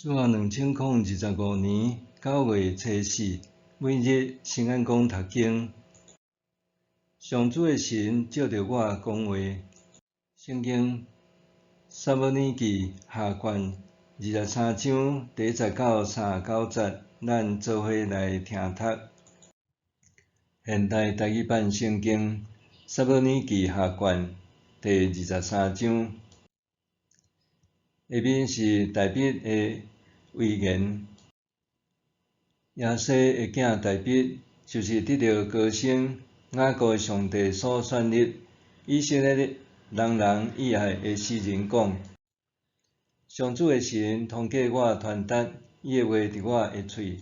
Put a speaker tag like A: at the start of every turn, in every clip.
A: 主後2025年9月初四，每日新眼光讀經。上主的神藉著我講話。聖經撒母耳記下卷23章第1節到39節，咱做伙來聽讀。現代台語版聖經撒母耳記下卷第二十三章，下面是大衛的遺言。耶西的囝大衛，就是得著歌聲雅各的上帝所選立，以色列人人以愛的詩人講：上主的神通過我傳達，伊的話佇我的喙。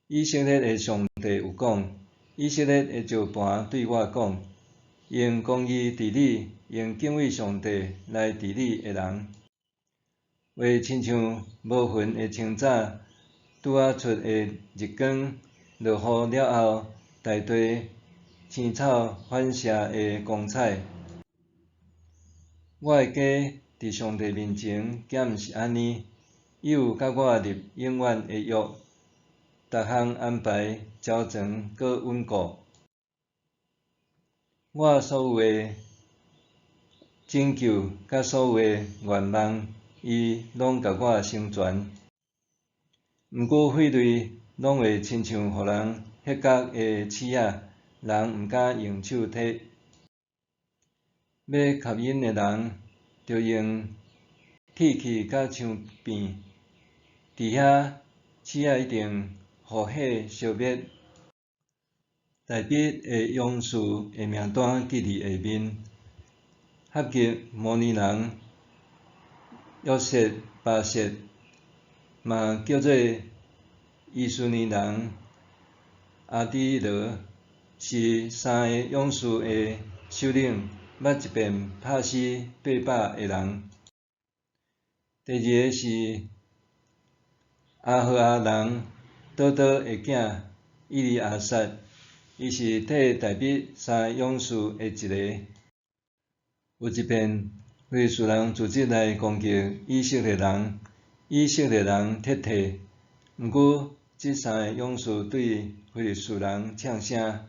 A: 以色列的上帝有講，以色列的石磐對我講：用公義治理，用敬畏上帝來治理的人，會親像無雲的清早，拄仔出的日光，落雨了後，大地青草反射的光彩。我的家佇上帝面前，敢毋是按呢？伊有佮我立永遠的約，逐項安排周全閣穩固。我所有的拯救佮所有的願望，伊攏共我成全。毋過血淚攏會親像予人歇角的刺仔，人毋敢用手提。欲吸引的人，著用鐵器佮槍柄，佇遐刺仔一定予火燒滅。大衛的勇士的名單記佇下面：哈結摩尼人約設巴設，嘛叫做伊斯尼人亞底挪，是三个勇士的首領，捌一遍拍死800个人。第二个是亞何亞人多多的囝以利亞撒，伊是替大衛三个勇士的一个。有一遍，非利士人組織來攻擊以色列人，以色列人撤退。毋過，這三个勇士對非利士人嗆聲。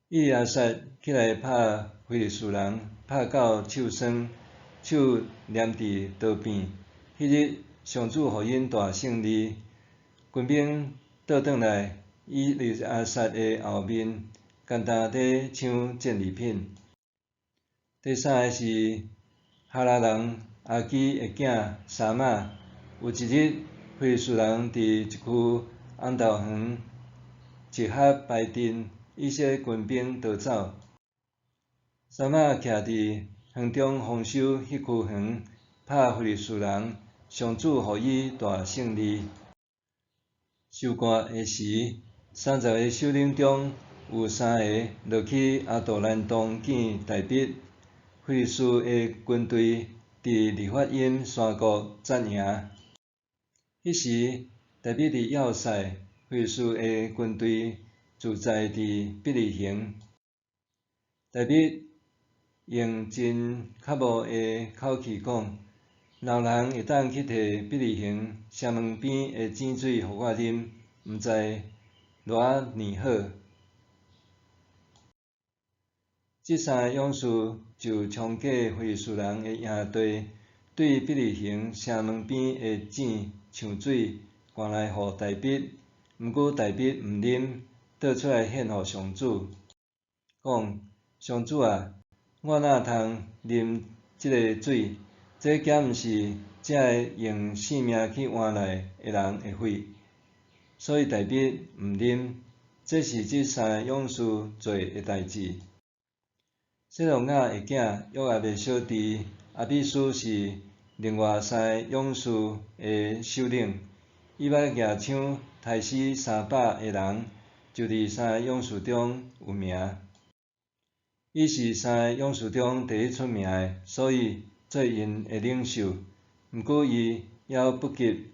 A: 以利亞撒起來拍非利士人，拍到手酸，手黏佇刀柄。彼日，上主予𪜶大勝利，軍兵倒轉來，以利亞撒的後面，敢若咧搶戰利品。第三个是哈拉人亞基的囝沙瑪。有一日，非利士人佇一區紅豆園集合排陣，以色列軍兵逃走。沙瑪徛佇園中防守彼區園，拍非利士人，上主予伊大勝利。收割的時，30个首領中有三个落去亞杜蘭洞見大衛。非利士的軍隊佇利法因山谷紮營。彼時，大衛佇要塞，非利士的軍隊駐紮佇伯利恆。大衛用真較無的口氣講：若有人會當去提伯利恆城門邊的井水予我啉，毋知偌爾好。這三个勇士就衝過非利士人的營地，對伯利恆城門邊的井搶水，攑來予大衛。毋過大衛毋啉，倒出來獻予上主，講：上主啊，我哪通啉這个水？這敢毋是這个用性命去換來的人的血？所以大衛毋啉。這是這三个勇士做的代誌。洗魯雅的囝約押的小弟亞比書是另外三个勇士的首領，伊捌舉槍刣死300个人，就佇三个勇士中有名。伊是三个勇士中第一出名的，所以做𪜶的領袖。毋過伊猶不及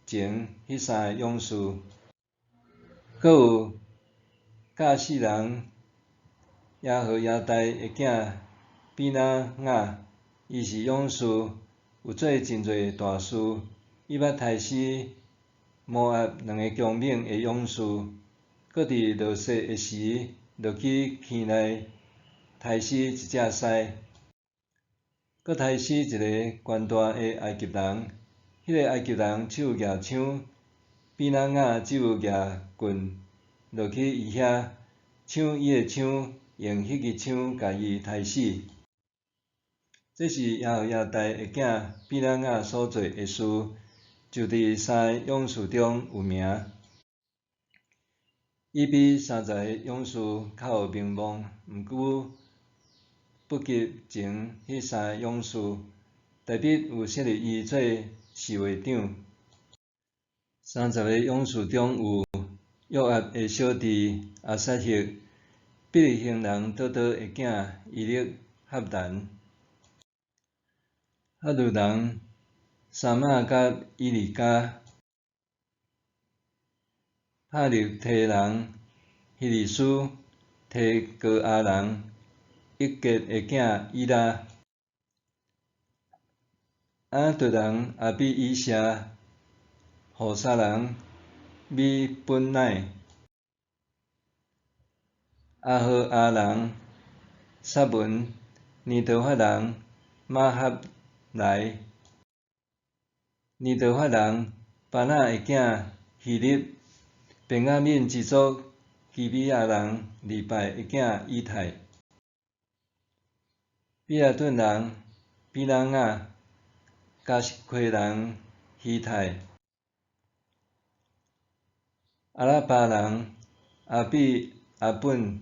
A: 前彼三个勇士。閣有甲示人耶何耶大的囝比拿雅，伊是勇士，有做真濟大事。伊捌刣死摩押兩个強猛的勇士，閣佇落雪的時落去坑內刣死一隻獅，閣刣死一个權大的埃及人。彼个埃及人手舉槍，比拿雅只有舉棍落去伊遐，搶伊的槍，用彼支槍共伊刣死。這是耶何耶大的囝比拿雅所做的事，就佇三个勇士中有名。伊比30个勇士較有名望，毋過不及前彼三个勇士。大衛有設立伊做侍衛長。30个勇士中有約押的小弟亞撒黑，伯利恆人多多的囝伊力哈難，哈魯人沙瑪佮以利加，帕力提人希利斯，提哥亞人益結的囝以拉，亞拿突人亞比以謝，戶沙人米本乃，亞何亞人撒文，尼多法人瑪哈萊，尼多法人巴拿的囝希立，便雅憫支族基比亞人利拜的囝以太，比拉頓人比拿雅，迦實溪人希太，阿拉巴人阿比阿本，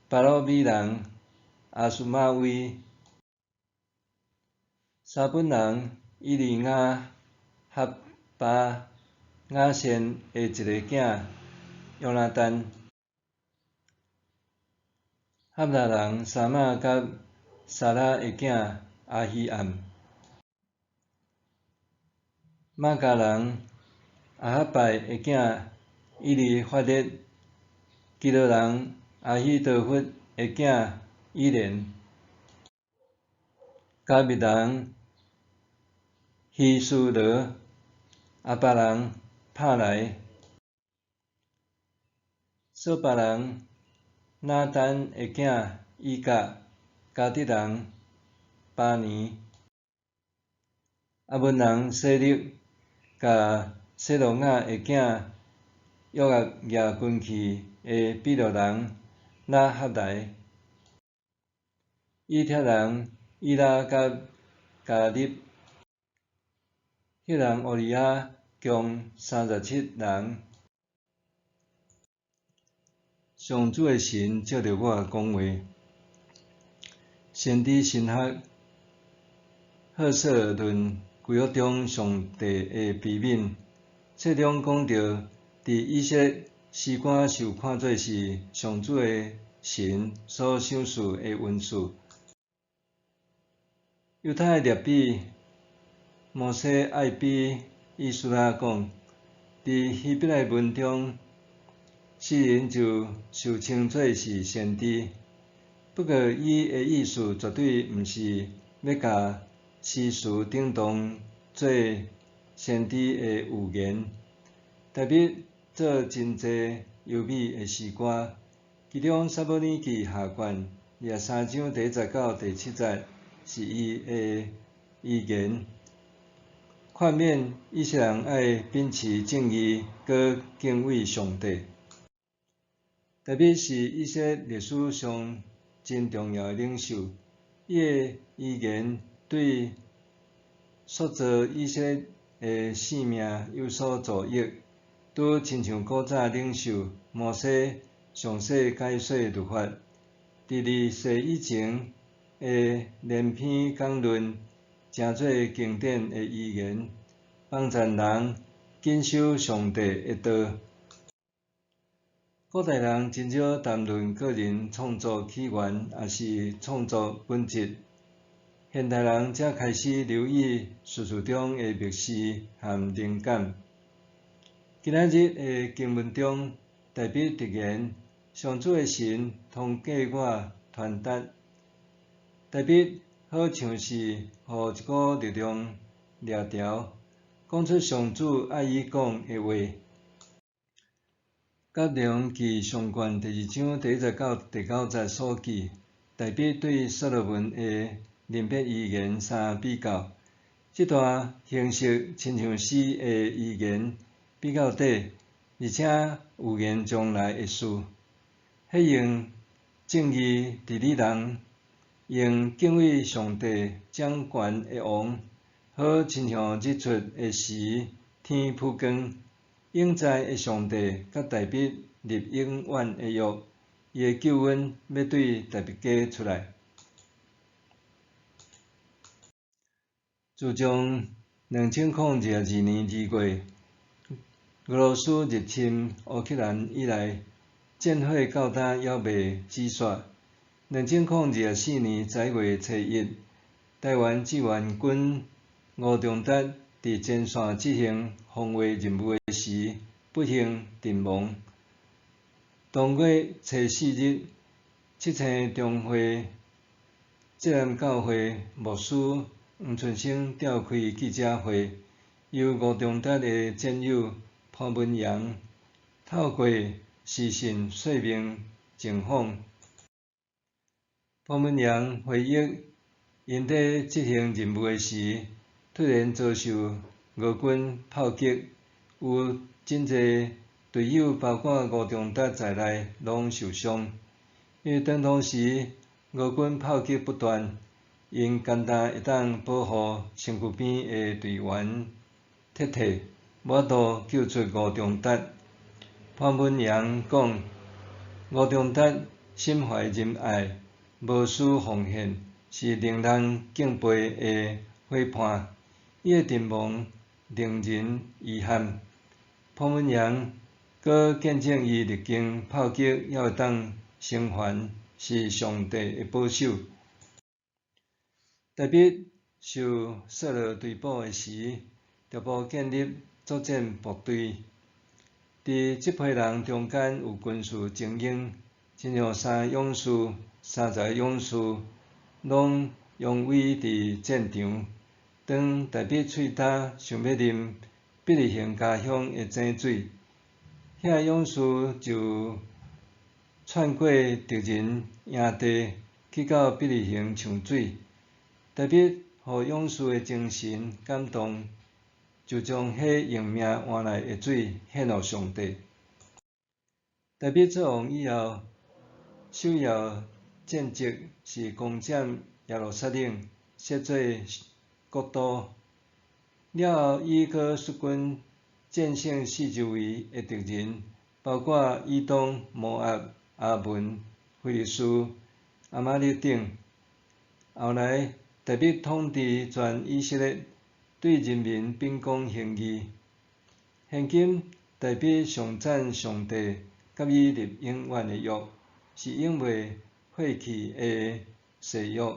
A: 巴魯米人阿斯瑪威，沙本人以利亞哈巴雅善的一个囝約拿單，哈拉人沙瑪佮沙拉的囝亞希暗，瑪迦人亞哈拜的囝以利法列，基羅人亞希多弗的囝以連，迦密人希斯羅，亞巴人帕萊，掃巴人拿單的囝以甲，迦得人巴尼，亞捫人洗勒，共洗魯雅的囝約押舉軍器的比羅人拉合來，以帖人以拉佮迦立，赫人烏利亞共37人。上主的神藉著我講話，先知神學赫瑟爾論舊約中上帝的悲憫，冊中講著，佇以色列詩歌受看做是上主的神所賞賜的恩賜。猶太拉比摩西艾比以斯拉講，佇希伯來文中，詩人就受稱做是先知。不過，伊的意思絕對毋是欲共詩詞等同做先知的預言。大衛做真濟優美的詩歌，其中撒母耳記下卷23章第1節到第7節是伊的預言，勸勉以色列人愛秉持正義，閣敬畏上帝。大衛是以色列歷史上真重要的領袖，伊的預言對塑造以色列的性命有所助益，拄親像古早領袖摩西詳細解說律法，佇二世以前的連篇講論，成做經典的預言，幫助人謹守上帝的道。古代人真少談論個人創作起源，抑是創作本質。現代人才開始留意敘事中的密示和靈感。今仔日的經文中，大衛直言：上主的神通過我傳達。大衛好像是予一股力量掠牢，講出上主愛伊講的話。甲列王紀上卷第二章第一節到第九節所記，大衛對所羅門的臨別遺言相比較，這段形式親像詩的遺言比較短，而且預言將來的事。彼用正義治理人，用敬畏上帝掌權的王，好親像日出的時天曝光，永在的上帝佮大衛立永遠的約，伊的救恩欲對大衛家出來。自從2022年2月，俄羅斯入侵烏克蘭以來，戰火到今猶未止煞。2024年11月初1，台灣志願軍吳仲達佇前線執行防衛任務時，不幸陣亡。當月初四日，七星中會浙南教會牧師黃春生召開記者會，由吳仲達的戰友潘文揚透過視訊說明情況。潘文揚回憶，𪜶佇執行任務時，突然遭受俄軍炮擊，有真濟隊友，包括吳仲達在內，攏受傷。因為當時俄軍炮擊不斷，𪜶干焦會當保護身軀邊的隊員撤退，無法度救出吳仲達。潘文揚講，吳仲達心懷仁愛，無私奉獻，是令人敬佩的伙伴。伊的陣亡令人遺憾。潘文揚閣見證伊歷經炮擊猶會當生還，是上帝的保守。大衛受掃羅追捕的時，逐步建立作戰部隊。佇這批人中間有軍事精英，親像三勇士、30個勇士，攏揚威佇戰場。當大衛喙焦想欲啉伯利恆家鄉的井水，遐勇士就竄過敵人營地，去到伯利恆搶水。大衛予勇士的精神感動，就將彼用命換來的水獻予上帝。大衛做王以後，首要戰績是攻佔耶路撒冷，設做國都。了後，伊閣率軍戰勝四周圍的敵人，包括以東、摩押、亞捫、非利士、亞瑪力等。後來，大衛統治全以色列，對人民秉公行義。現今，大衛上讚上帝佮伊立永遠的約，是永袂廢去的誓約。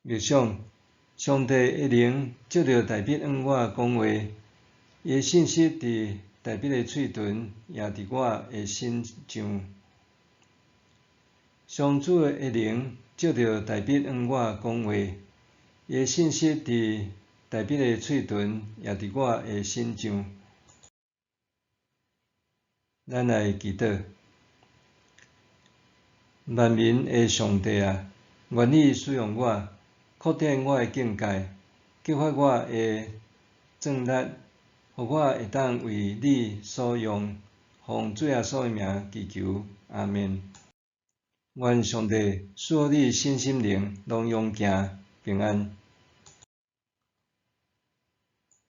A: 默想，上帝的靈藉著大衛向我講話，伊的信息佇大衛的喙唇，也佇我的心上。上主的靈藉著大衛向我講話，伊的信息佇大衛的喙唇，也佇我的心上。咱來祈禱，萬民的上帝啊，願你使用我，擴展我的境界，激發我的壯力，予我會當為你所用，奉主耶穌的名祈求，阿們。願上帝賜予你身心靈攏勇健平安。